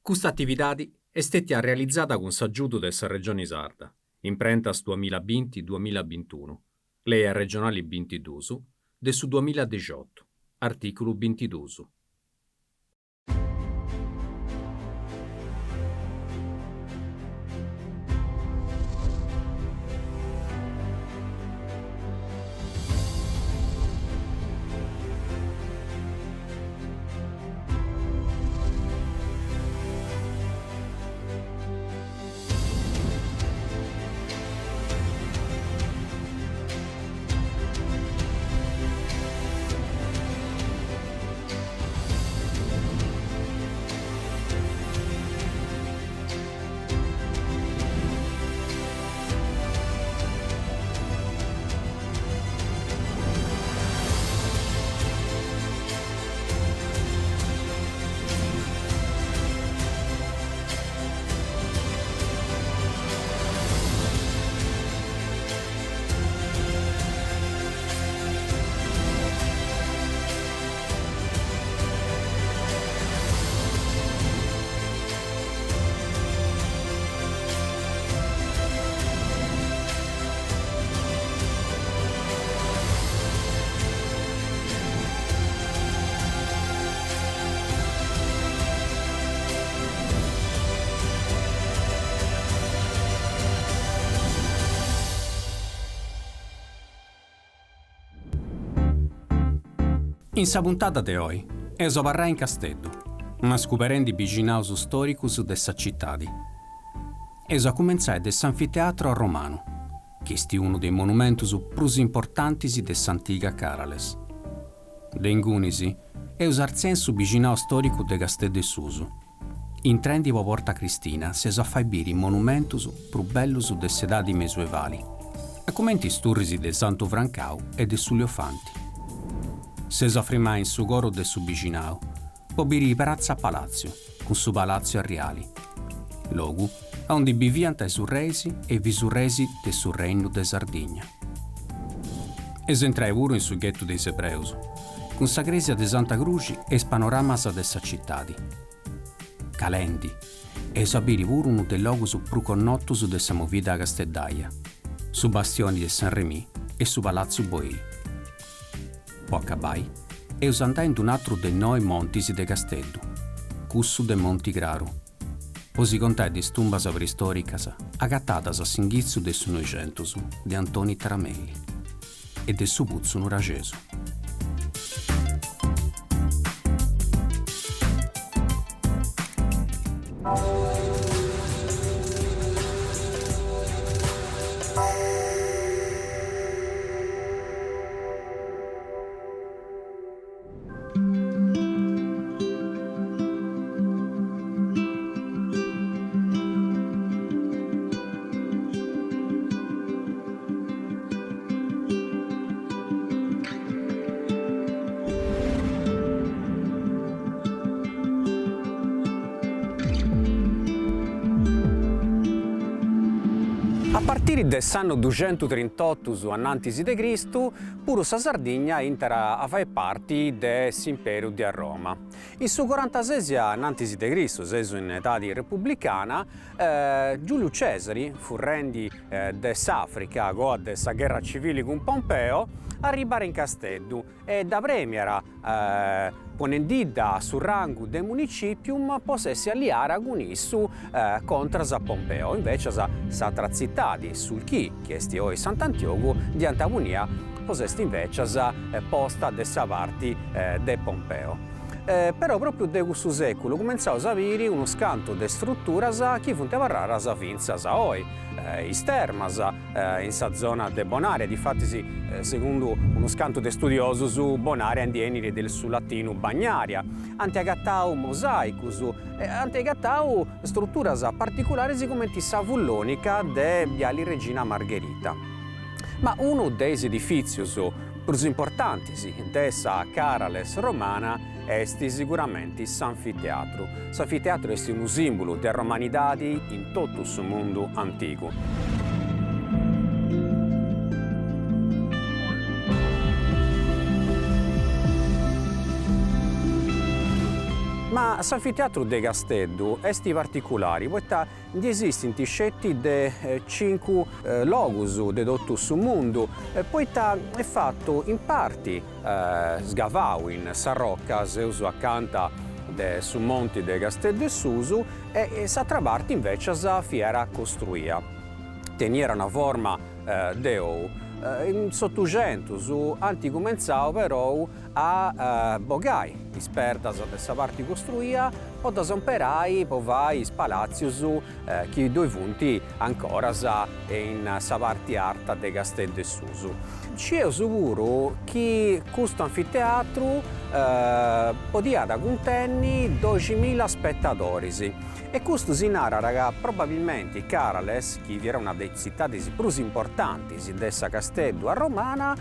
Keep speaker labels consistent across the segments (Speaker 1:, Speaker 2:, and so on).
Speaker 1: Custa atividadi est stètia realizada cun s'agiudu de sa Regioni Sarda, Imprentas duamilla binti duamilla bintunu, Lei arregionali bintidus de su duamilla dexiotu, artìculu bintidus. In sa puntada de oi eus abarrai in Casteddu, ma scuberendi bixinaus stòricus de sa citadi. Eus a cumentzai de s'anfiteatru arromanu, chi est unu de is monumentus prus importantis de s'antiga Càrales. De ingunis, eus artziai in su bixinau stòricu de Casteddu 'e Susu. Intrendi po Porta Cristina s'eus a fai biri is monumentus prus bellus de s'edadi mesuevali, a cumenti is turris de Santu Francau e de su Liofanti. S'eus a frimai in su coru de su bixinau po biri Pratza Palàtziu cun su Palàtziu Arriali, logu aundi biviant is urreis e visurreis de su Rennu de Sardigna. Eus a intrai puru in su ghettu de is ebreus, cun sa crèsia de Santa Cruxi e is panoramas de sa citadi. Calendi, eus a biri puru unu de is logus prus connotus de sa movida casteddaia, su Bastioni de Saint Remy e su Palàtziu Boyl. Po acabai, eus a andai in d-un'atru de noi montis de Casteddu, cussu de Monti Craru, po si contai de is tumbas preistòricas agatadas a s'inghitzu de su Noixentus de Antoni Taramelli e de su putzu nuraxesu. A partiri de s'annu duxentutrintottus anantis de Cristu, puru sa Sardigna intrat a fai parti de s'Imperu de Arroma. In su corantases anantis de Cristu, seus in edadi repubblicana, Giuliu Cesari, furrendi de s'Africa, agoa de sa gherra civili cun Pompeo, arribat in Casteddu e dda premiat ponendidda a su rangu de municipium po s'essi alliara cun issu contras a Pompeo, invecias s'atra tzitadi, Sulchì, chi est oi Sant'Antiogu, dd'iant punia po s'essi invecias posta de sa parti de Pompeo. Però propriu de cussu seculu cumentzaus a biri unus cantu de struturas chi funt abarradas fintzas a oi, is termas in sa zona de Bonaria, difatis segundu unus cantu de studiosus Bonaria ndi 'enit de su latinu bagnaria, ant agatau mosaicus e ant agatau struturas particularis cumenti sa fullonica de Biali Regina Margherita. Ma unu de is edifìtzius prus importantis de sa Càrales romana est siguramenti s'anfiteatru. S'anfiteatru est unu sìmbulu de romanidadi in totu su mundu antigu. Ma s'anfiteatru de Casteddu est particulari poita ndi esistint sceti de cincu logus de totu su mundu, poita est fatu in parti sgavau in sa roca, seus acanta de su monti de Casteddu 'e Susu, e s'atra parti invecias fiat costruia. Teniat una forma de ou. In s'Otuxentus ant cumentzau perou a bogai is perdas de sa parti costruia po ddas umperai po fai is palàtzius chi ddoi funt ancoras in sa parti arta de Casteddu 'e Susu. Scieus puru chi custu anfiteatru podiat cuntenni doximila spetadoris e custu si narat ca probabilmenti Karales, chi fiat una de is tzitadis prus importantis de sa Casteddu arromana,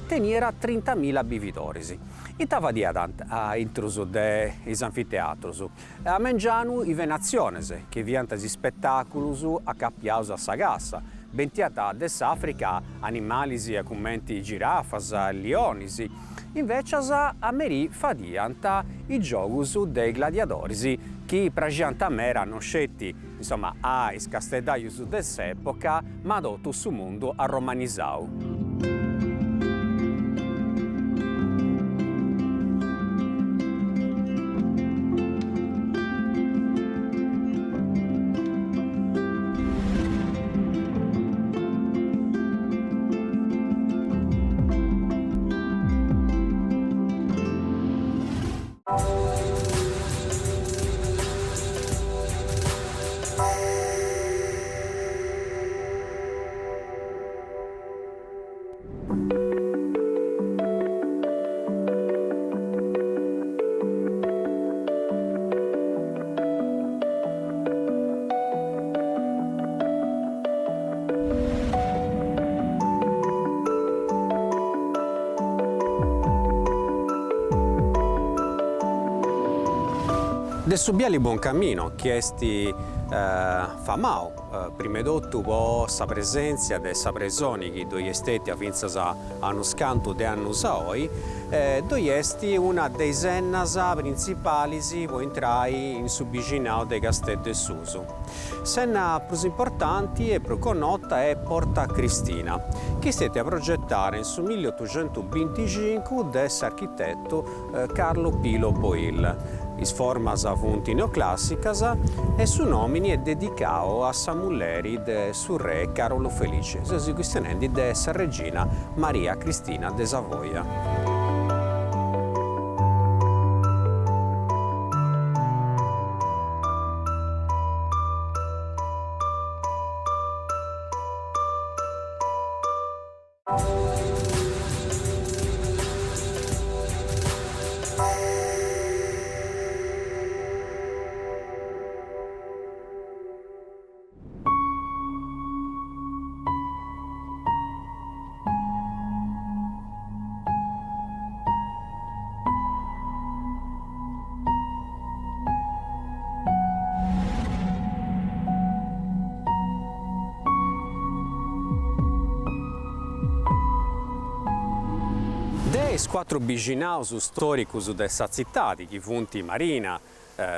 Speaker 1: teniat trintamila bividoris. Ita fadiant a intrus de is anfiteatrus? A mengianu is venatziones, chi fiant is ispetàculus acapiaus a sa cassa, bentiant de s'Àfrica animalis cumenti girafas e lionis, invècias a merì fadiant is giogus de is gladiadoris chi praxiant meda non sceti, insoma, a is casteddajus de s'època ma a totu su mundu arromanisau. De su Biali Buoncammino, chi est famau prima 'e totu po sa presèntzia de sa presoni chi ddoi est stètia fintzas a unus cantu de annus a oi, ddoi est una de is ennas printzipalis po intrai in su bixinau de Casteddu 'e Susu. S'enna prus importanti e prus connota est Porta Cristina, chi est stètia progetada in su milliotuxentubinticincu de s'architetu Carlo Pilo Boyl. Is formas funt neoclàssicas e su nòmini est dedicau a sa mulleri de su re Càrulu Felice, seus chistionendi de sa regina Maria Cristina de Savoia. De is cuatru bixinaus stòricus de sa tzitadi, chi funt Marina,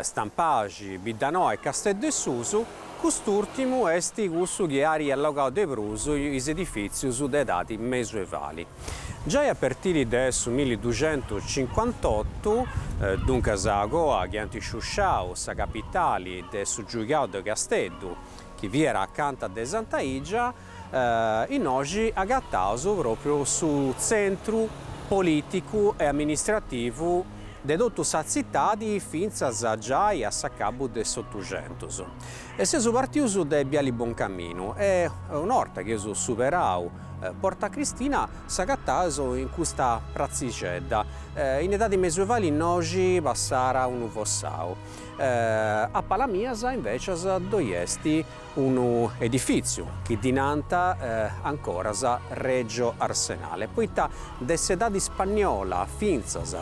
Speaker 1: Stampaxi, Biddanoa e Casteddu 'e Susu, cust'ùrtimu est cussu chi at allogau de prus is edifìtzius de edadi mesuevali. Giai a pertiri de su milliduxentucincuantotu, duncas agoa chi ant sciusciau sa capitali de su Giuigau de Casteddu, chi fiat acanta de Santa Igia, innoxi agataus pròpriu su tzentru polìticu e amministrativu de totu sa tzitadi fintzas giai a s'acabu de s'Otuxentus. E seus partius de Biali Buoncaminu e un'orta chi eus superau Porta Cristina s'agataus in custa pratzixedda. In edadi mesuevali innoxi passara unu fossau. A palas mias invecias ddoi est unu edifìtziu chi ddi nant ancoras Regio Arsenale, poita de s'edadi ispanniola fintzas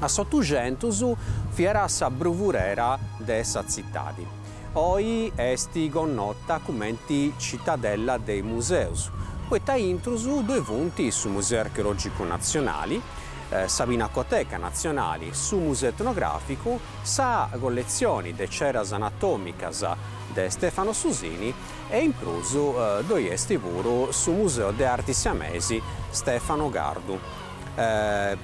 Speaker 1: a s'Otuxentus fiat sa bruvurera de sa tzitadi. Oi est connota cumenti Citadella de is museus, poita intrus ddoi funt su Museu Archeològicu Natzionali. sa Pinacoteca Natzionali, su Museu Etnogràficu, sa colletzioni de ceras anatòmicas de Stefano Susini e in prus ddoi est puru su Museu de Arti Siamesi Stefano Cardu.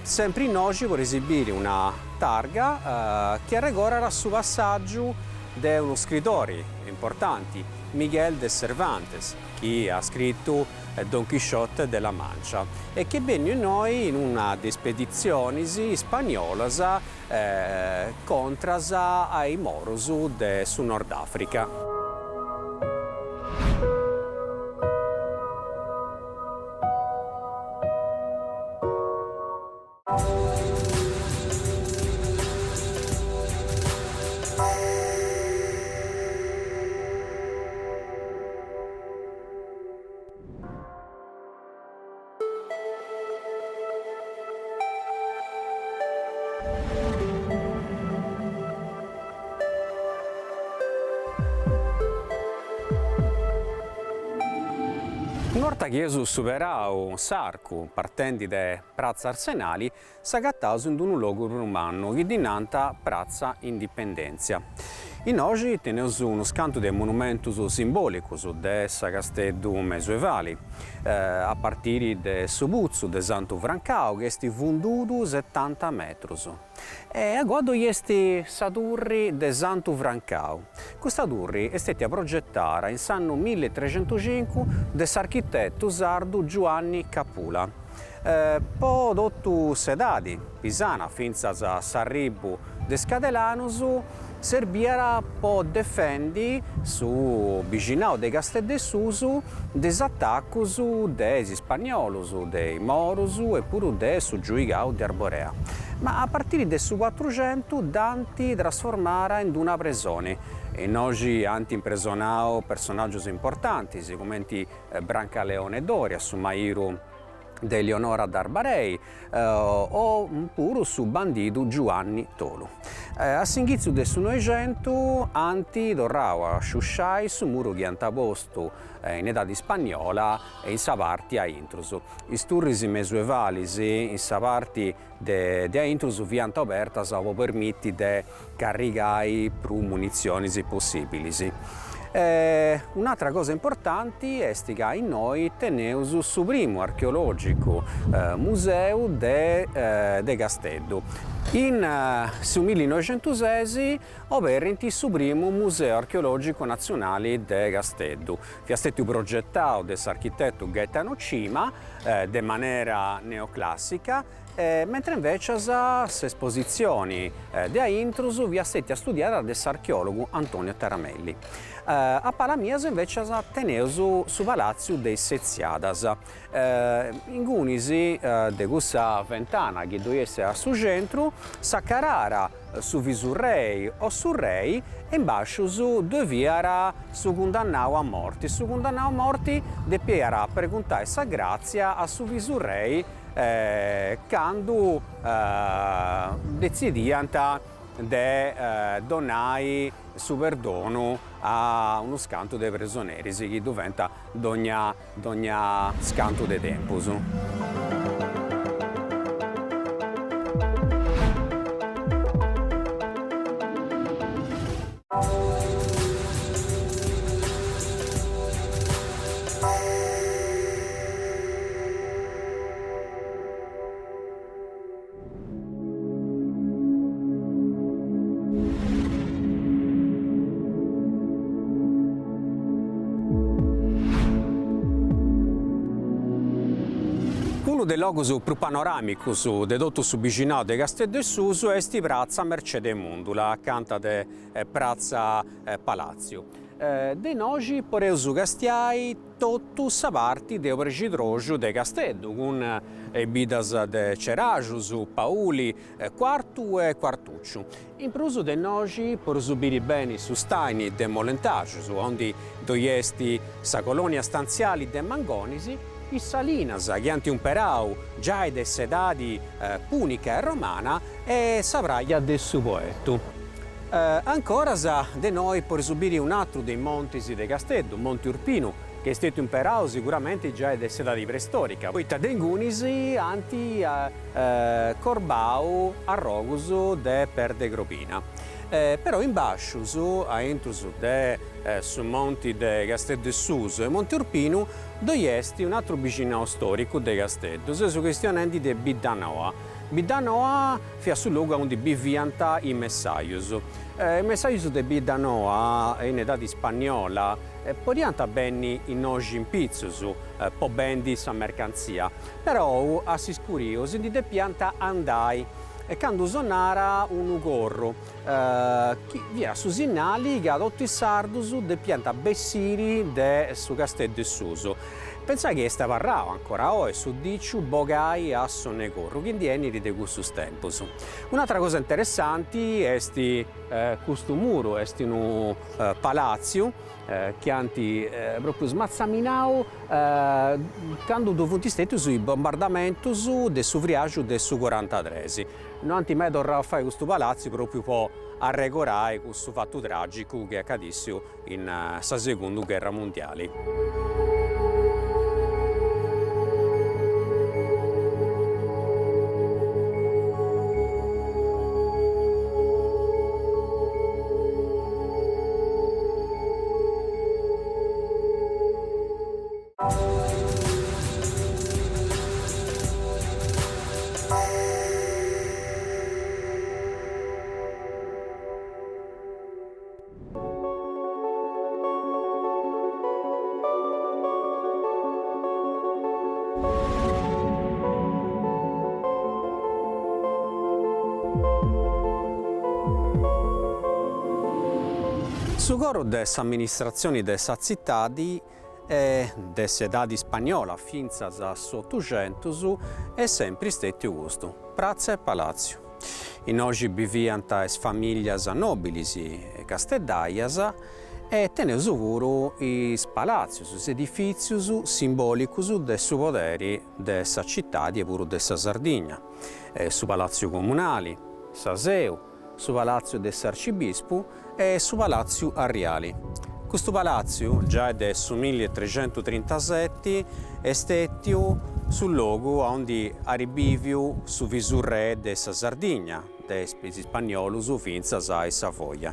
Speaker 1: Sempri innoxi podeis biri una targa chi arregorat su passàgiu de unu scritori importanti, Miguel de Cervantes, chi at scritu Don Chisciote de la Mancia e chi est benniu innoi in una de is speditzionis ispagnolas contras a is morus de su Nord Africa. Una 'orta chi eus superau s'arcu partendi de Pratza Arsenali, s'agataus in unu logu prus mannu chi ddi nant Pratza Indipendèntzia. Innoxi teneus unus cantu de monumentus simbòlicus de sa Casteddu mesuevali, a partiri de su putzu de Santu Francau chi est fundudu setanta metrus. E agoa ddoi est sa turri de Santu Francau. Custa turri est stètia progetara in s'annu millitrecentucincu de s'architetu sardu Giuanni Capula. Po totu s'edadi pisana fintzas a s'arribu de is cadelanus serbiat po defendi su bixinau de Casteddu 'e Susu de is atacus de is ispanniolus, de is morus e puru de su giuigau de Arborea. Ma a partiri de su cuatruxentu dd'ant trasformara in d'una presoni. Innoxi ant impresonau personaggius importantis cumenti Brancaleone Doria, su mairu de Elionora d'Arbarei o puru su bandidu Giuanni Tolu. A s'inghitzu de su Noixentu ant torrau a sciusciai su muru chi ant postu in edadi ispanniola in sa parti a intrus. Is turris mesuevalis in sa parti de a intrus fiant obertas po permiti de carrigai prus munitzionis possibilis. Un'atra cosa importanti est ca innoi teneus su primu archeologicu museu de de Casteddu. In su millinoixentusesi oberrint su primu museu archeologicu natzionali de Casteddu. Fiat stetiu progetau de s'architetu Gaetano Cima de manera neoclassica mentre invecias s'espositzioni de a intrus fiat stetia studiada de s'archeologu Antonio Taramelli. A palas mias invecias teneus su palatziu de is Setziadas. Ingunis de cussa fentana chi ddoi est a su centru s'acarara su visurrei o su rei e in bascius ddoi fiat su cundannau a morti. Su cundannau a morti depiat preguntai sa gratzia a su visurrei candu detzidiant de donai su perdonu a unus cantu de presoneris chi ddu fent dogna dogna scantu de tempus. Unu de is logus prus panoramicus de totu su bixinau de Casteddu 'e Susu est pratza Mercede Mundula, acanta de pratza Palatziu. De innoxi podeus castiai totu sa parti de Obrescidroxu de Casteddu, cun is biddas de Ceraxus, Pauli, Cuartu e Cuartucciu. In prus de innoxi podeus biri beni su stàini de Molentaxus, aundi ddoi est sa colònia stantziali de Mangonis, is salinas chi ant umperau giai de s'edadi pùnica e romana e sa praja de su Poetu. Ancoras de innoi podeus biri un'atru de is montis de Casteddu, Monti Urpinu, chi est stetiu imperau siguramenti giai de s'edadi preistorica, poita de ingunis ant corbau arrogus de perda 'e crobina. Però in bascius, a intrus de su monti de Casteddu 'e Susu e Monti Urpinu, ddoi est un'atru bixinau storicu de Casteddu, seus chistionendi de Biddanoa. Biddanoa fiat su logu aundi biviant is messajus. Is messajus de Biddanoa in edadi ispanniola podiant benni innoxi in pitzus po bendi sa mercantzia, perou a s'iscuriu si ndi depiant andai e candu sonara unu corru, chi fiat su sinnali ca totu is sardus depiant bessiri de su Casteddu 'e Susu. Pentzai chi est abarrau ancora oi su diciu bogai a son'e corru chi ndi 'enit de cussus tempus. Un'atra cosa interessanti est custu muru, est unu palatziu chi ant propriu smatzaminau candu ddu funt stetius is bombardamentus de su friaxu de su corantatres. No ant mai torrau a fai custu palatziu propriu po arregorai cussu fatu tragicu chi acadissiu in sa segundu gherra mundiali. Su coru de s'amministratzioni de sa tzitadi e de s'edadi ispagnola fintzas a s'Otuxentus est sempri stètiu custu, Pratza 'e Palàtziu. Innoxi biviant is famìllias nòbilis casteddaias e teneus puru is palàtzius, is edifìtzius simbòlicus de su poderi de sa citadi e puru de sa Sardigna, su Palàtziu Comunali, sa Seu, su Palàtziu de s'Arcibispu e su Palàtziu Arriali. Custu palàtziu, giai de su millietrexentutrintaseti, est stètiu su logu aundi at bìviu su visurrè de sa Sardigna, de is ispanniolus fintzas a is Savoia.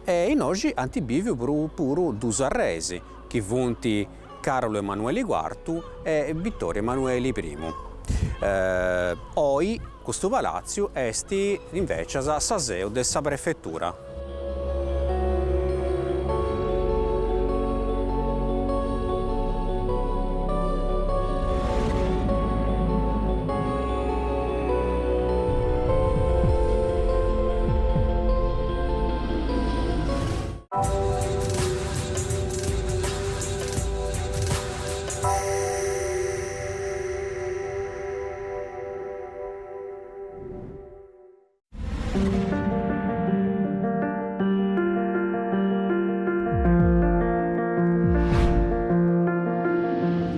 Speaker 1: E innoxi ant bìviu puru dus arreis, chi funt Càrolu Emanueli cuartu e Vittorio Emanueli primu. Oi custu palàtziu est invècias sa seu de sa prefetura.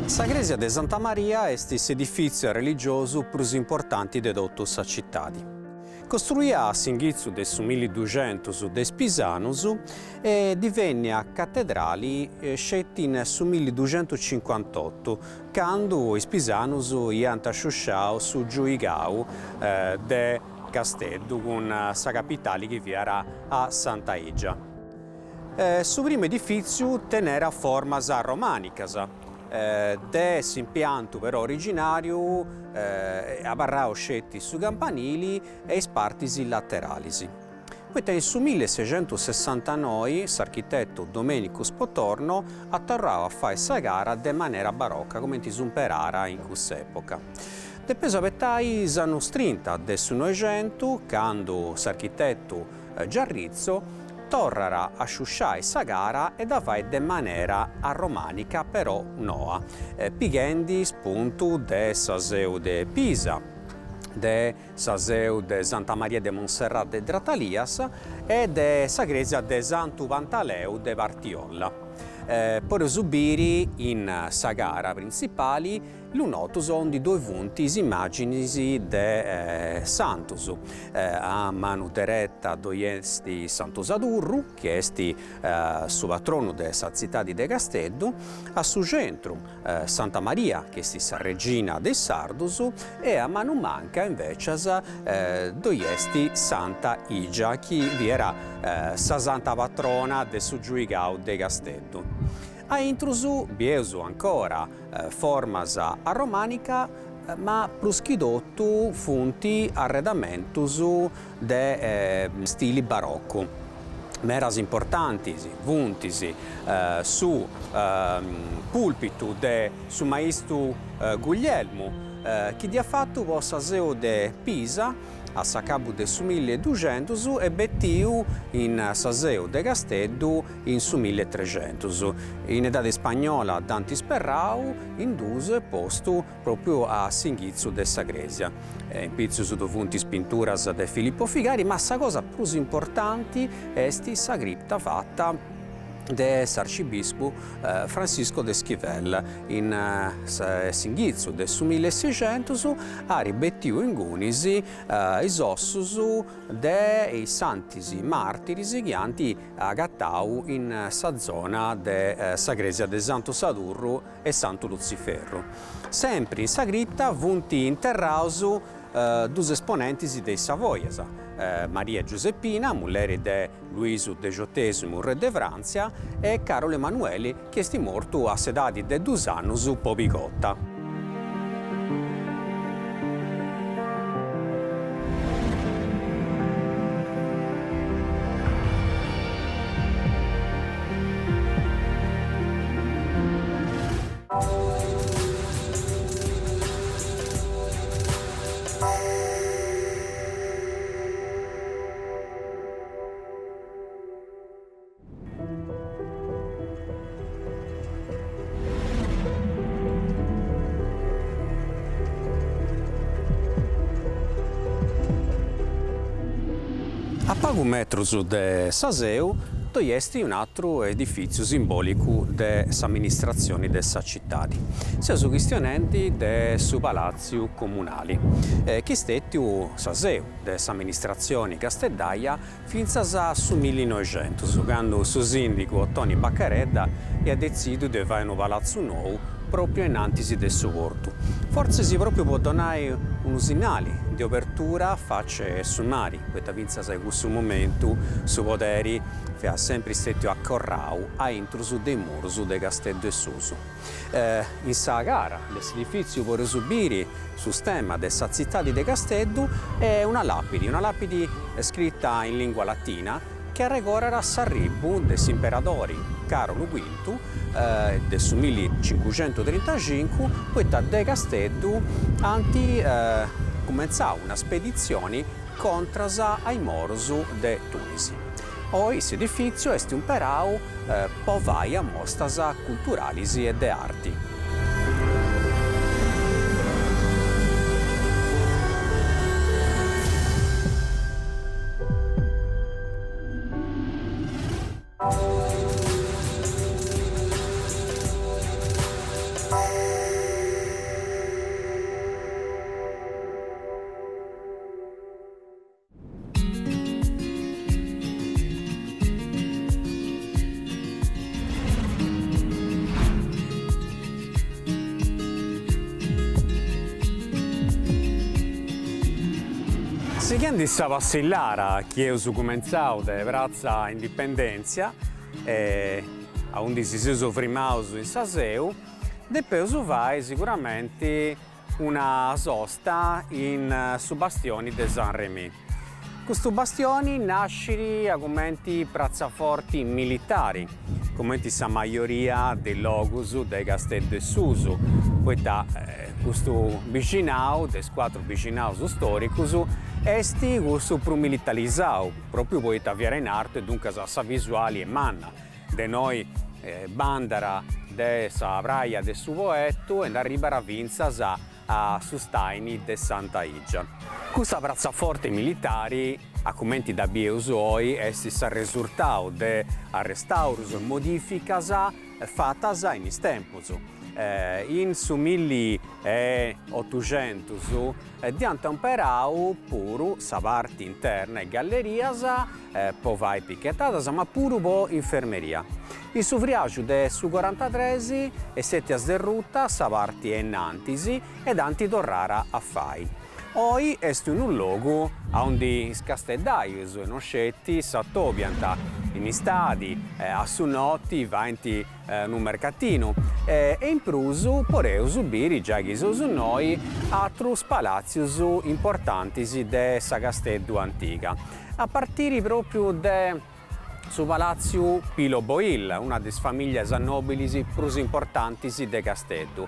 Speaker 1: Sa crèsia de Santa Maria est s'edifìtziu arreligiosu prus importanti de totu sa citadi. Costruia a s'inghitzu de su milliduxentus de is Pisanus e divènnia catedrali sceti in su milliduxentuscincuantotu, candu is Pisanus iant sciusciau su giuigau de Casteddu cun sa capitali chi fiat a Santa Igia. Su primu edifìtziu tenera formas romànicas, De s'impiantu però originàriu est abarrau sceti su campanili e is partis lateralis, poita in su millesexentusessantanoi s'architetu Domenicu Spotorno at torrau a fai sa cara de manera baroca cumenti s'umperara in cuss'epoca. Depeus abetai is annus trinta de su Noixentu candu s'architetu Giarrizzo torrat a sciusciai sa cara e dda fait de manera arromanica però noa, pighendi spuntu de sa seu de Pisa, de sa seu de Santa Maria de Montserrat de Tratalias e de sa crèsia de Santu Pantaleu de Partiolla. Podeus biri in sa cara printzipali. Lunotus aundi ddoi funt is immàginis de santus. A manu dereta ddoi est Santu Sadurru, chi est su patronu de sa tzitadi de Casteddu, a su centru Santa Maria, chi est sa regina de is sardus, e a manu manca invècias ddoi est Santa Igia, chi fiat sa santa patrona de su giuigau de Casteddu. A intrus bieus ancora formas arromànica, ma prus chi totu funt arredamentus de stili barocu. Meras importantis funt su pùlpitu de su maistu Guglielmu, chi dd'iat fatu po sa seu de Pisa, a s'acabu de su millieduxentus e betiu in sa seu de Casteddu in su millietrexentus. In edadi ispagnola dd'ant sperrau in duus e postu pròpriu a s'inghitzu de sa crèsia. In pitzus ddu funt is pinturas de Filippo Figari, ma sa cosa prus importanti est sa cripta fata de s'arcibiscu Francisco de Esquivel in s'inghitzu de su millesixentus at betiu ingunis is ossus de is santis martiris chi ant agatau in sa zona de sa crèsia de Santu Sadurru e Santu Lutziferru. Sempri in sa cripta funt interraus dus esponentis de is Savoias, Maria Giuseppina, mulleri de Luisu dexotesimu re de Fràntzia, e Càrolu Emanueli chi est mortu a s'edadi de dus annus po pigota. A pagu metrus de sa Seu ddoi est un'atru edifìtziu simbòlicu de s'amministratzioni de sa citadi. Seus chistionendi de su Palàtziu Comunali, chi est stètiu sa seu de s'amministratzioni casteddaia fintzas a su millinoixentus, candu su sìndigu Ottoni Bacaredda iat detzidiu de fai unu palatzu nou pròpriu innantis de su portu, fortzis pròpriu po donai unu sinnali de obertura faci 'e su mari, poita fintzas a cussu momentu su poderi fiat sempri stètiu acorrau a intrus de is murus de Casteddu 'e Susu. In sa cara de s'edifìtziu podeus biri su stemma de sa tzitadi de Casteddu e una làpidi, una làpidi scrita in lìngua latina chi arregorat s'arribu de s'imperadori Càrolu Quintu de su millicincuxentutrintacincu, poita de Casteddu ant cumentzau una speditzioni contras a is morus de Tunisi. Oi s'edifìtziu est umperau po fai ammostas culturalis e de arti. Sighendi sa passillara chi eus cumentzau de pratza Indipendèntzia, aundi si seus frimaus in sa Seu, depeus fai siguramenti una sosta in su bastioni de San Remy. Custu bastioni nascit cumenti pratzaforti militari, cumenti sa majoria de is logus de Casteddu 'e Susu, poita custu bixinau de is cuatru bixinaus storicus est cussu prus militarizau, propriu poita fiat in artu e duncas sa visuali est manna. De innoi bandat de sa praja de su Poetu e nd'arribat fintzas a su stàini de Santa Igia. Custa pratzaforti militari, a cumenti dda bieus oi, est s'arresurtau de arrestaurus e modìficas fatas in is tempus. In su milli e otuxentus dd'iant umperau puru sa parti interna e gallerias po fai pichetadas ma puru po infermeria. In su friaxu de su corantatres est stetia sderruta sa parti 'e innantis e dd'ant torrara a fai. Oi est unu logu aundi is casteddaius, e non sceti, s'atobiant in istadi, a su noti faint unu mercatinu e in prus poreus biri, giai chi seus innoi, atrus palatzius importantis de sa Casteddu antiga, a partiri propriu de su palatziu Pilo Boyl, una de is familias nobilis prus importantis de Casteddu.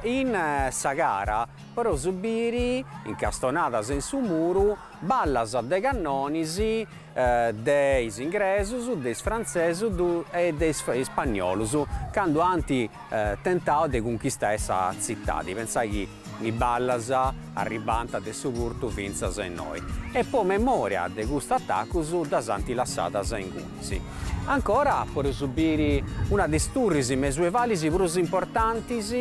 Speaker 1: In sa cara poreus biri, incastonadas in su muru, ballas de cannonis de is ingresus, de is frantzesus e de is ispanniolus candu ant tentau de cunchistai sa tzitadi, pentzai chi is ballas arribant de su portu fintzas a innoi e po memoria de custus atacus ddas ant lassadas ingunis. Ancora podeus biri una de is turris mesuevalis prus importantis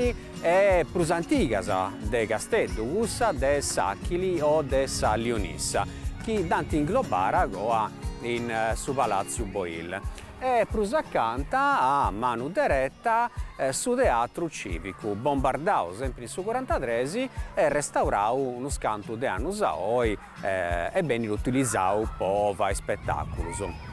Speaker 1: e prus antigas de Casteddu, cussa de s'Achili o de sa Lionissa, chi dd'ant inglobara agoa in su Palatziu Boyl, e prus acanta, a manu dereta, su Teatru Civicu, bombardau sempri in su corantatres e restaurau unus cantu de annus a oi e benit utilizau po fai spetaculus.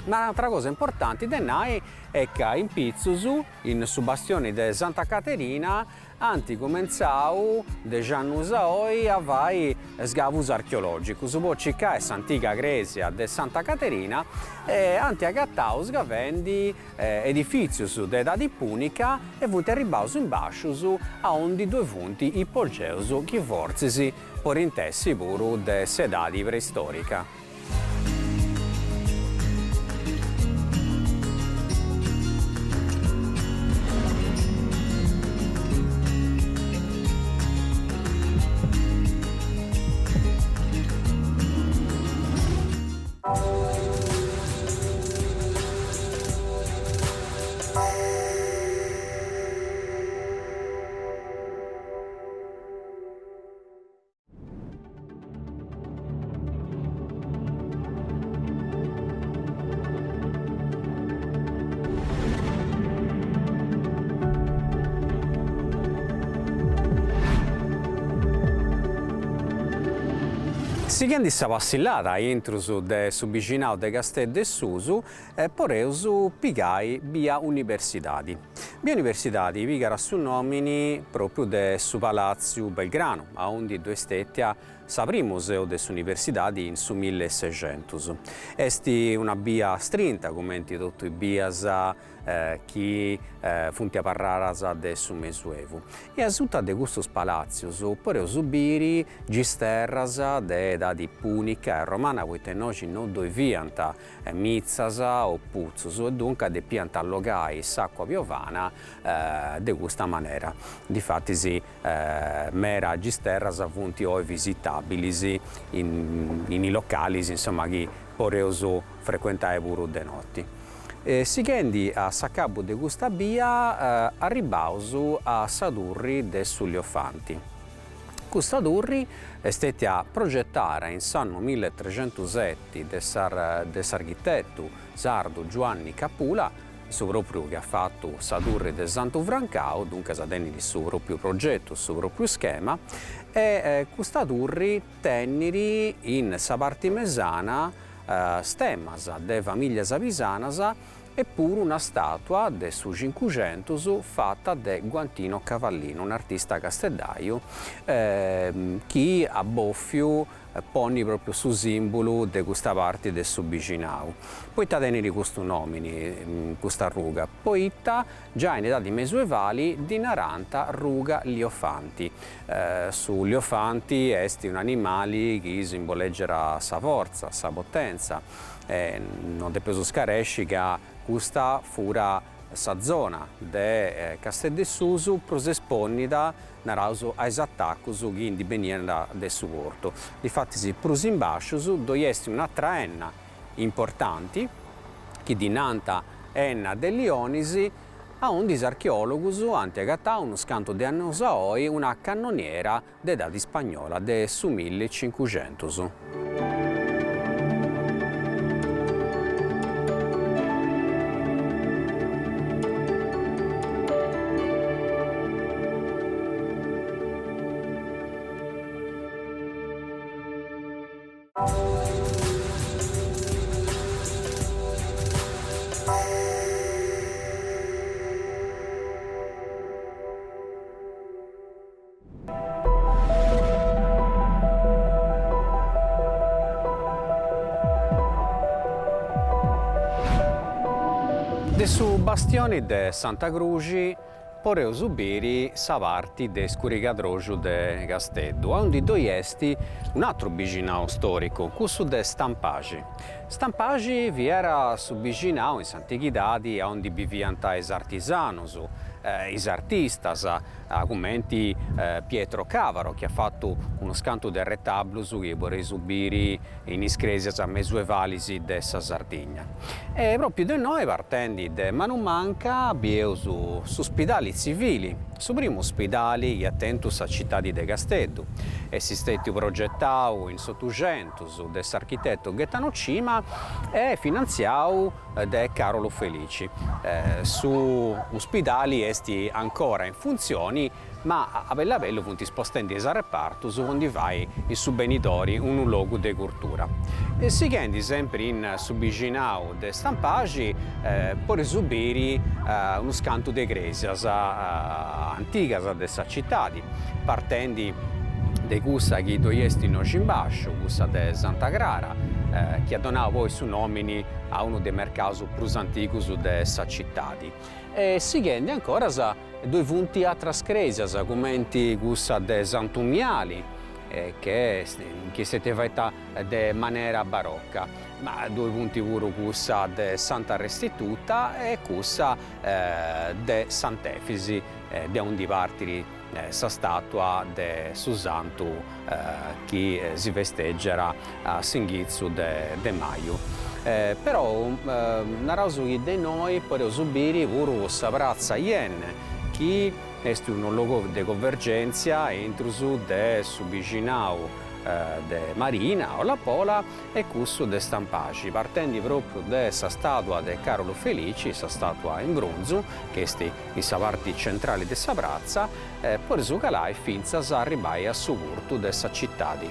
Speaker 1: Ma un'atra cosa importanti de nai est ca in pitzus, In su bastioni de Santa Caterina ant cumentzau dex'annus a oi a fai sgavus archeològicus po circai s'antiga crèsia de Santa Caterina e ant agatau sgavendi edifìtzius de edadi pùnica e funt arribbaus in bàscius aundi ddoi funt ipogeus chi fortzis podint essi puru de s'edadi preistòrica. Sighendi sa passillada a intrus de su bixinau de Casteddu 'e Susu, poreus pigai bia Universidadi. Bia Universidadi pigat su nòmini pròpriu de su Palàtziu Belgranu, aundi ddoi est stètia sa primu seu de s'Universidadi in su millesexentus. Est una bia strinta, cumenti totu is bias chi funt abarradas de su Mesuevu. E asuta de custus palàtzius podeus biri gisterras de edadi pùnica e romana, poita innoxi no ddoi fiant mitzas o putzus e duncas depiant allogai s'àcua piovana de custa manera. Difatis mera gisterras funt oi visitàbilis in is localis insoma chi podeus frecuentai puru de noti. Sighendi a s'acabu de custa bia arribbaus a sa turri de su Liofanti. Custa turri est stètia progetara in s'annu milletrecentuseti de de s'architetu sardu Giuanni Capula, su pròpriu chi at fatu sa turri de Santu Francau, duncas tenit su pròpriu progetu, su pròpriu schema, e custa turri tenit in sa parti mesana stemmas de familias pisanas e puru una stàtua de su Cincuxentus fata de Guantino Cavallino, un'artista casteddaju chi at bòfiu ponni pròpriu su sìmbulu de custa parti de su bixinau. Poita tenit custu nòmini custa ruga? Poita giai in edadi mesuevali ddi narànt ruga Liofanti. Su liofanti est un'animali chi simboleggiat sa fortza, sa potenza, E non depeus scaresci ca custa fura sa zona de Casteddu 'e Susu prus espònnida, naraus, a is atacus chi ndi beniant de su portu. Difatis prus in bàscius ddoi est un'atra enna importanti, chi ddi nant Enna de Lionis. aundi is archeòlogus ant agatau unus cantu de annus a oi una cannoniera de edadi ispagnola de su millicincuxentus. De su bastioni de Santa Cruxi poreus biri sa parti de scurigadroxu de Casteddu, aundi ddoi est un'atru bixinau storicu, cussu de Stampaxi. Stampaxi fiat su bixinau in s'antighidadi aundi biviant is artisanus, is artistas, cumenti Pietro Cavaro chi at fatu unus cantu de retablus chi podeus biri in is cresias mesuevalis de sa Sardigna. E pròpiu de innoi, partendi de manu manca, bieus su spidali tzivili, su primu spidali chi at tentu sa citadi de Casteddu. Est stètiu progetau in s'Otuxentus de s'architetu Gaetano Cima e finantziau de Carolu Felici. Su uspidali est ancora in funtzioni ma a bellu a bellu funt spostendi is arrepartus po ndi fai in su benidori unu logu de curtura. Sighendi sempri in su bixinau de Stampaxi podeus biri unus cantu de cresias antigas de sa citadi, partendi de cussa chi ddoi est innoxi in basciu, cussa de Santa Crara, chi at donau poi su nomini a unu de is mercaus prus antigus de sa citadi. E sighendi ancoras ddoi funt atras cresias cumenti cussa de Santu Miali, chi est stetia faita de manera barocca, ma ddoi funt puru cussa de Santa Restituta e cussa de Sant'Efisi, de aundi partit sa statua de su santu chi si festeggiat a s'inghitzu de maju. Però naraus chi de innoi podeus biri puru sa pratza Yenne chi est unu logu de convergèntzia intrus de su bixinau de Marina o La Pola e cussu de Stampaxi, partendi pròpriu de sa stàtua de Càrulu Felici, sa stàtua in brunzu, chi est in sa parti centrali de sa pratza, podeus calai fintzas a arribbai a su portu de sa citadi.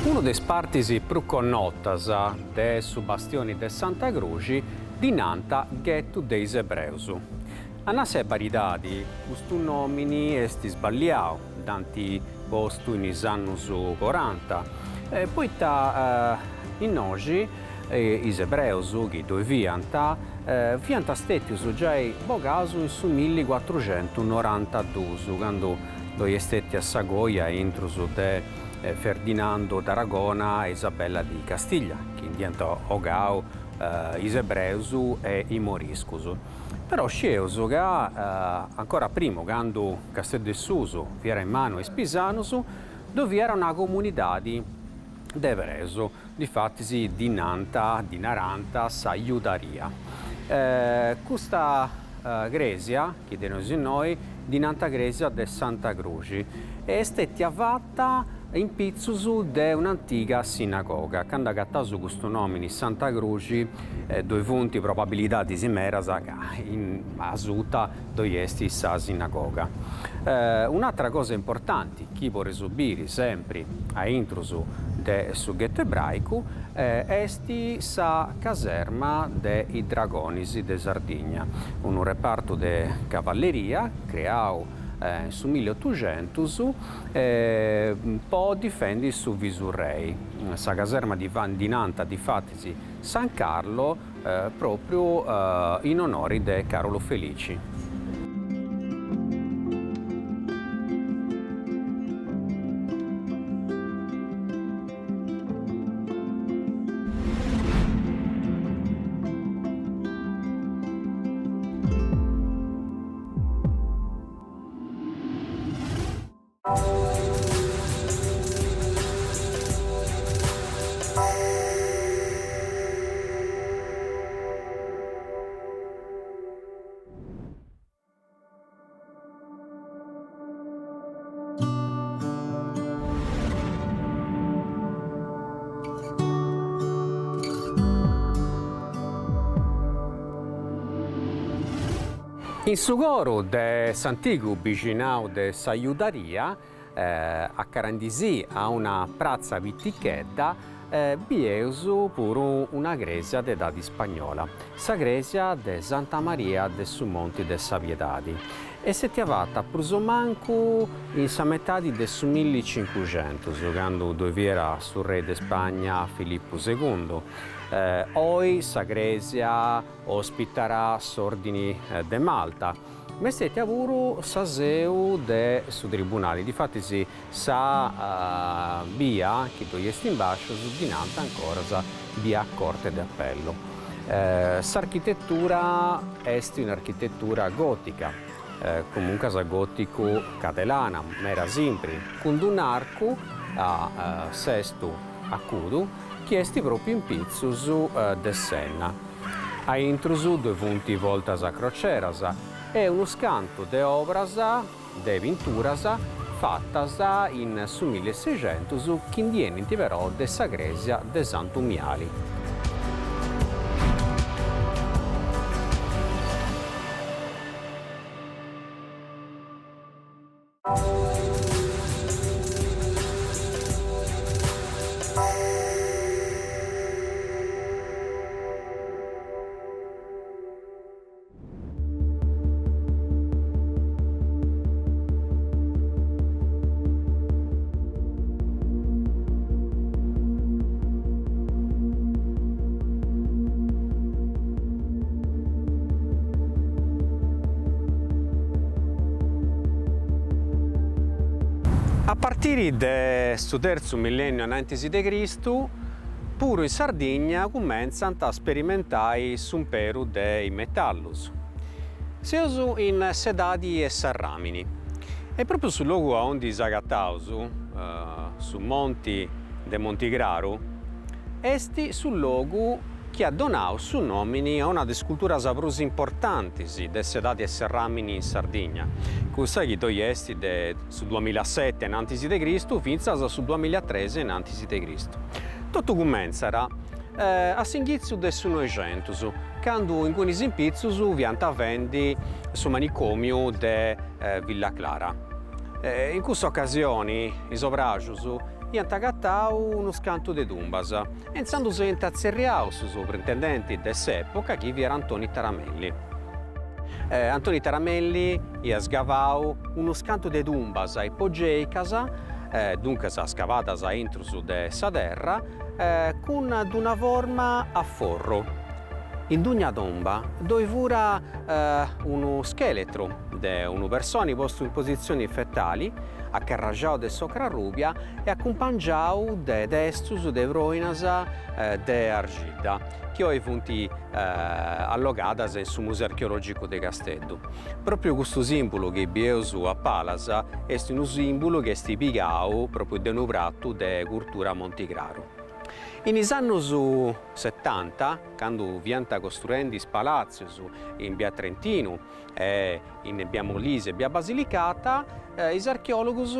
Speaker 1: Unu de is partis prus connotas de su Bastioni de Santa Cruxi ddi nant Ghetu de is Ebreus. A nai sa beridadi custu nòmini est sballiau, dd'ant postu in is annus coranta, poita innoxi is ebreus chi ddoi fiant fiant stètius giai bogaus in su millicuatruxentunorantadus, candu ddoi est stètia sa coja intrus de Ferdinando d'Aragona e Isabella di Castiglia, chi nd'iant 'ogau is ebreus e is moriscus. Però scieus ca ancora primu, candu Casteddu 'e Susu fiat in manu a is pisanus, ddoi fiat una comunidadi de ebreus, difatis ddi nant, ddi narant sa Judaria. Custa crèsia chi teneus innoi ddi nant crèsia de Santa Cruxi e est stètia fata. in pitzus de un'antiga sinagoga. Candu agataus custu nòmini Santa Cruxi ddoi funt probabilidadis medas ca in asuta ddoi est sa sinagoga. Un'atra cosa importanti chi podeus biri sempri a intrus de su ghettu ebraicu est sa caserma de is Dragonis de Sardigna, unu repartu de cavalleria creau in su milliotuxentus po difendi su visurrei. Sa caserma ddi nant difatis San Carlo propriu in onori de Carolo Felici. In su coru de s'antigu bixinau de sa Judaria, acarandisì a una pratza pitichedda, bieus puru una crèsia de edadi ispagnola, sa crèsia de Santa Maria de su Monti de sa Piedadi. Est stètia fata prus o mancu in sa metadi de su millicincuxentus, candu ddoi fiat su rei de Spagna Filippu segundu. Oi sa crèsia Ospitat s'Òrdini de Malta, ma est stètia puru sa seu de su tribunali, difatis sa bia chi ddoi est in bàscius ddi nant ancoras bia Corte de Appello. S'architetura est un'architetura gòtica, comuncas gòticu cadelana, mera simpri, cun d'un'arcu a sestu acudu chi est pròpiu in pitzus de s'enna. A intrus ddoi funt voltas a croceras e unus cantu de obras de pinturas fatas in su milleseixentus chi ndi 'enint però de sa crèsia de Santu Miali. A partiri de su terzu millenniu anantis de Cristu, puru in Sardigna cumentzant a sperimentai s'umperu de is metallus. Seus in s'edadi 'e s'arràmini e pròpriu su logu aundi s'agataus, su monti de Montigraru, est su logu chi at donau su nòmini a una de is culturas prus importantis de s'edadi 'e s'arràmini in Sardigna, cussa chi ddoi est de su duamilaseti anantis de Cristu fintzas a su duamilatres anantis de Cristu. Totu cumentzat a s'inghitzu de su Noixentus, candu ingunis in pitzus fiant fendi su manicòmiu de Villa Clara. In cussa ocasioni is obrajus iant agatau unus cantu de tumbas E intzandus iant tzerriau su subrintendenti de s'època chi fiat Antoni Taramelli. Antoni Taramelli iat sgavau unus cantu de tumbas ipogèicas, duncas scavadas a intrus de sa terra, cun d'una forma a forru. In dugna tumba ddoi furat unu scheletru de unu personi postu in positzioni fetali, acarraxau de s'ocra arrubia e acumpangiau de testus de proinas de arxidda, chi oi funt allogadas in su Museu Archeològicu de Casteddu. Pròpriu custu sìmbulu chi bieus a palas est unu sìmbulu chi est pigau pròpriu de unu pratu de curtura Montigraru. In is annus setanta, candu fiant costruendi is palàtzius in bia Trentinu e in bia Molise e bia Basilicata, is archeòlogus,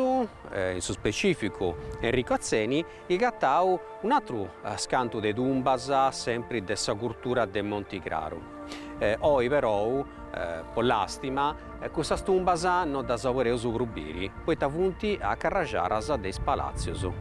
Speaker 1: in su specificu Enrico Atzeni, iat agatau un'atru scantu de tumbas sempri de sa curtura de Monti Craru. Oi perou, po làstima, custas tumbas no ddas podeus prus biri, poita funt acarraxadas de is palàtzius.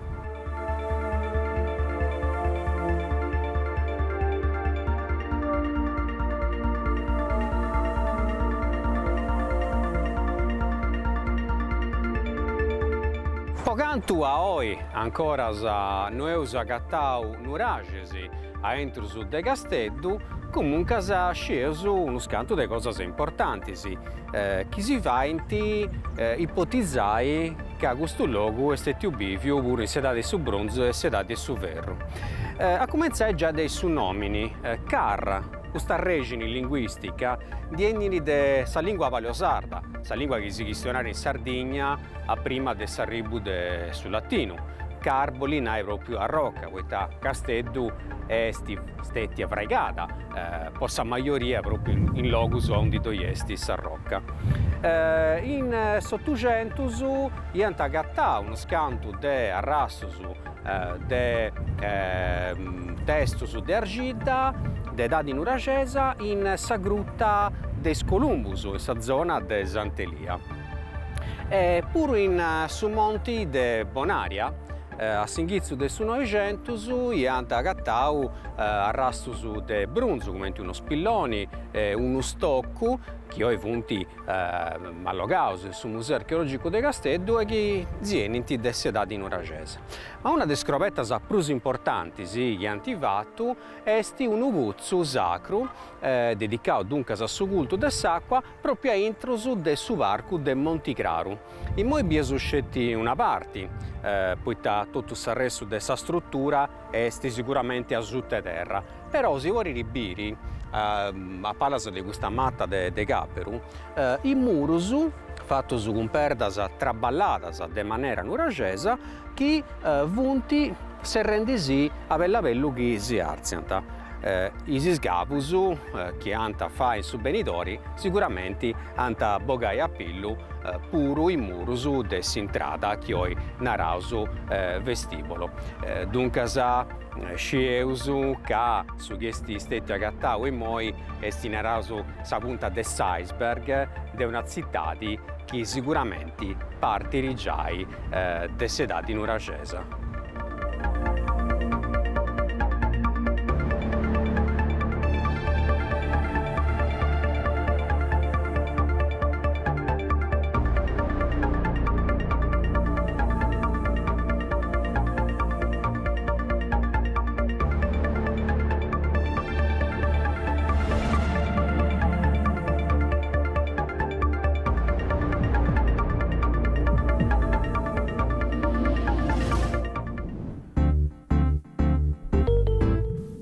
Speaker 1: Po cantu a oi ancoras no eus agatau nuraxis a intrus de Casteddu, comuncas scieus unus cantu de cosas importantis chi si faint ipotizai ca custu logu est stetiu biviu puru in s'edadi 'e su brunzu e s'edadi 'e su ferru. A cumentzai giai de su nomini, Car, custa arrexini linguistica ndi 'enit de sa lingua paleosarda, sa lingua chi si chistionat in Sardigna a prima de s'arribu de su latinu. Car bolit nai propriu arroca, poita Casteddu est stetia fraigada po sa majoria propriu in logus aundi ddoi est s'arroca. In s'Otuxentus iant agatau unus cantu de arrastus de testus de argidda de edadi nuraxesa in sa gruta de is Columbus, in sa zona de Sant'Elia. E puru in su monti de Bonaria, a s'inghitzu de su Noixentus, iant agatau arrastus de brunzu, cumenti unu spilloni e unu stoccu, chi oi funt allogaus in su Museu Archeologicu de Casteddu e chi si 'enint de s'edadi nuraxesa. Ma una de is scrobetas prus importantis chi ant fatu est unu putzu sacru, dedicau duncas a su cultu de s'acua, pròpriu a intrus de su parcu de Monti Craru. Immoi bieus sceti una parti, poita totu s'arrestu de sa strutura est siguramenti asuta 'e terra, però si podit biri, a palas de custa mata de càperu, is murus fatus cun perdas traballadas de manera nuraxesa chi funt serrendisì a bellu a bellu chi si artziant. Is iscavus chi ant a fai in su benidori siguramenti ant a bogai a pillu puru is murus de s'intrada chi oi naraus vestibolo. Duncas scieus ca su chi est stetiu agatau immoi est naraus sa punta de s'iceberg de una tzitadi chi siguramenti partit giai de s'edadi nuraxesa.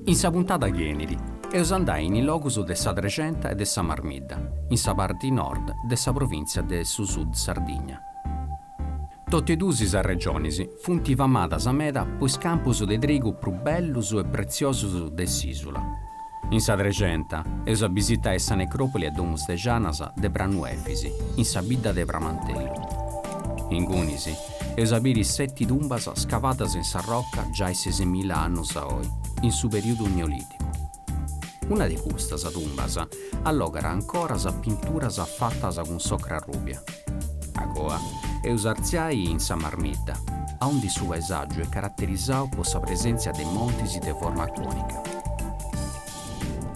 Speaker 1: In sa puntada chi 'enit, eus andai in is logus de sa Trexenta e de sa Marmidda, in sa parti nord de sa provìntzia de su Sud Sardigna. Totu e duas is arregionis funt famadas meda po is campus de trigu prus bellus e pretziosus de s'ìsula. In sa Trexenta eus a bisitai sa necròpoli a Domus de Janas de Pranu Efis, in sa bidda de Pramantellu. Ingunis eus a biri seti tumbas scavadas in sa roca giai sesimilla annus a oi, in su perìodu neolìticu. Una de custas tumbas allogat ancoras pinturas fatas cun s'ocra arrùbia. Agoa eus artziai in sa Marmidda, aundi su paesàgiu est caraterizau po sa presèntzia de montis de forma cònica.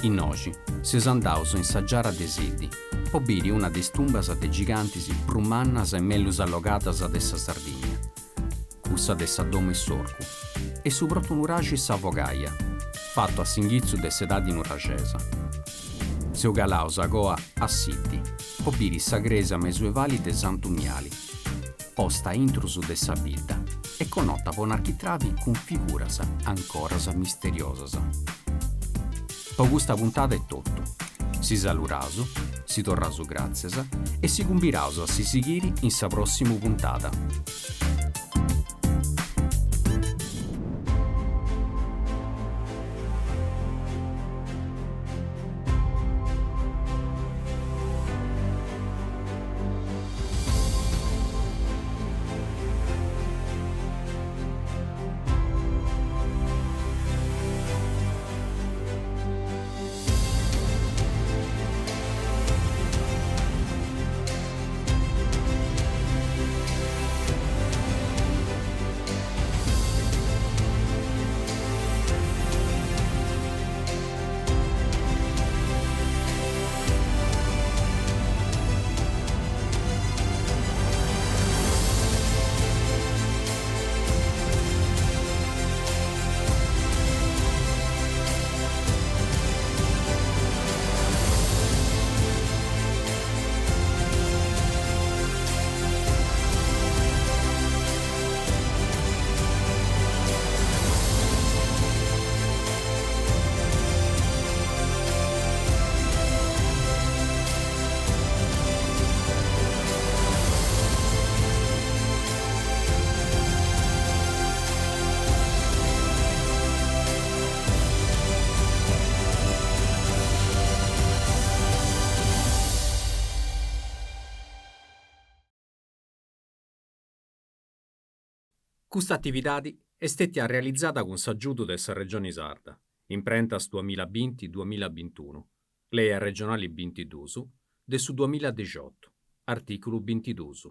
Speaker 1: Innoxi seus andaus in sa Giara de Siddi po biri una de is tumbas de gigantis prus mannas e mellus allogadas de sa Sardigna, cussa de sa Domu 'e s'Orcu, e su protonuraxi Sa Fogaia, fatu a s'inghitzu de s'edadi nuraxesa. Seus calaus agoa a Siddi po biri sa crèsia mesuevali de Santu Miali, posta intrus de sa bidda e connota po un'architravi cun figuras ancoras misteriosas. Po custa puntada est totu. Si saluraus, si torraus gràtzias e si cumbiraus a si sighiri in sa pròssimu puntada. Custa atividadi est stètia realizada cun s'agiudu de sa Regioni Sarda, imprentas duamilla binti duamilla bintunu, Lei arregionali bintiduus de su duamilla dexiotu, artìculu bintiduus.